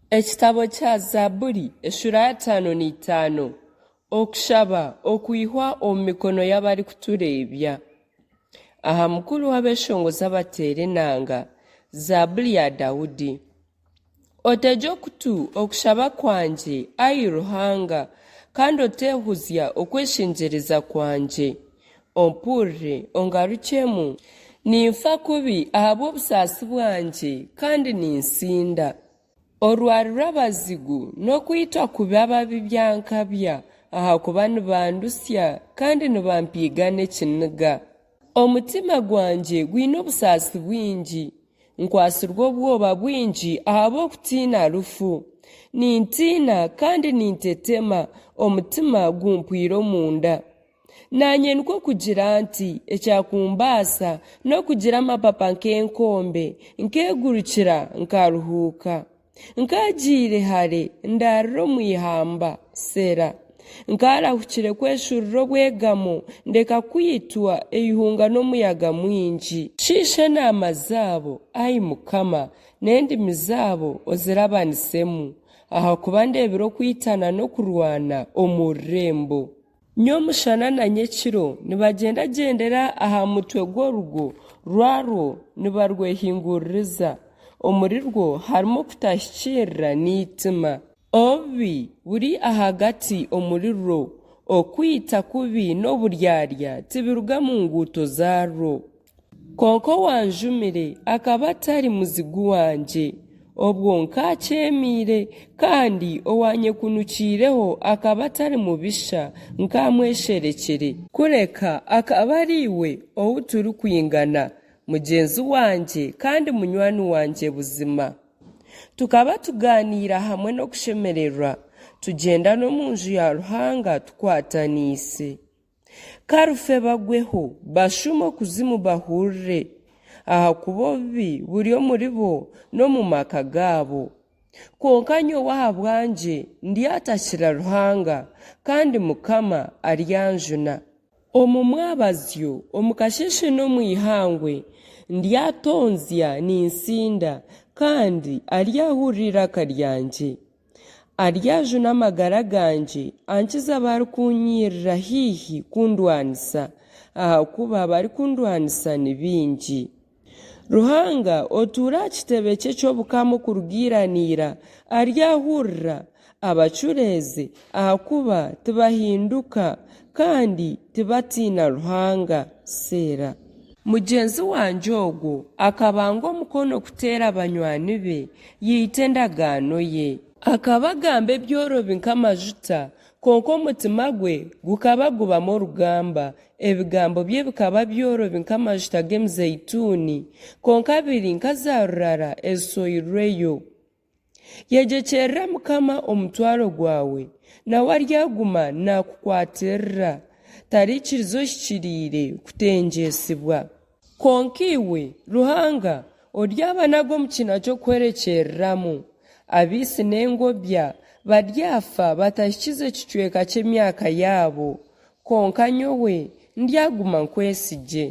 Ekitabo kya Zaaburi eshuura ya 55 Okushaba okwihwa omu mikono y'abarikutureebya. Aha mukuru w'abeeshongozi abateera enanga. Zaaburi ya Daudi. Otegye okutu okushaba kwangye, ai Ruhanga, kandi oteehuzya okweshengyereza kwangye. Ompurire, ongarukyemu. Ninfa kubi ahabw'obusaasi bwangye, kandi nintsinda. Orwari rw'abazigu n'okwitwa kubi ababi byankabya, ahakuba nibandusya kandi nibampiiga n'ekiniga. Omutima gwangye gwine obusaasi bwingi, nkwatsirwe obwoba bwingi ahabw'okutiina rufu. Nintiina kandi nintetema, omutima gumpwaire omunda. Naanye nikwo kugira nti, Ekyakumbaasa n'okugira amapapa nk'enkombe, nkeegurukira nkaruhuuka. Nkaagiire hare ndaarire omu ihamba. Sela. Nkaarahukire kweshuurira obwegamo, ndeka kwitwa eihunga n'omuyaga mwingi. Shiisha enaama zaabo, ai Mukama, n'endimi zaabo ozirabanisemu, ahakuba ndeebire okwitana n'okurwana omu rurembo. Nyomushana na nyekiro nibagyendagyendera aha mutwe gw'orugo rwarwo nibarwehinguririza. Omurirwo harimu okutahikiirira n'eitima. Obubi buri ahagati omurirwo, okwita kubi n'oburyarya tibiruga mu nguuto zaarwo. Kwonka owanjumire akaba atari muzigu wangye, obwo nkaakyemeire, kandi owaanyekunukiireho akaba atari mubisha, nkaamwesherekire. Kureka akaba ari iwe ou turikwingana, mugyenzi wangye kandi munywani wangye buzima. Tukaba tugaaniira hamwe n'okushemererwa, tugyenda n'omu nju ya Ruhanga tukwataniise. Karufe bagweho, bashuume okuzimu bahurire, ahakuba obubi buri omuribo n'omu maka gaabo. Kwonka nyowe ahabwangye ndyatakira Ruhanga, kandi Mukama aryanjuna. Omu mwabazyo, omu kasheeshe n'omu ihangwe, ndyatonzya nintsinda, kandi aryahurira eiraka ryangye. Aryajuna amagara gangye, ankize abarikuunyirira haihi kundwanisa, ahakuba abarikundwanisa ni baingi. Ruhanga otuura aha kitebe kye ky'obukama okuruga iranaira aryahurira, abacureeze, ahakuba tibahinduka, kandi tibatiina Ruhanga. Seera. Mugyenzi wangye ogwo akabanga omukono kuteera banywani be, yaita endagaano ye. Akaba agamba ebyorobi nk'amajuta, kwonka omutima gwe gukaba gubamu orugamba. Ebigambo bye bikaba byorobi nk'amajuta g'emizeituuni, kwonka biri nka zaarurara ezisoirweyo. Yegyekyerera Mukama omutwaro gwawe, nawe aryaguma naakukwatirira. Tariikiriza ohikiriire kutengyetsibwa. Kwonka iwe, Ruhanga, oryabanaga omu kiina ky'okuhwerekyereramu. Abaitsi n'engobya baryafa batahikize kicweka ky'emyaka yaabo, kwonka nyowe ndyaguma nkwesigye.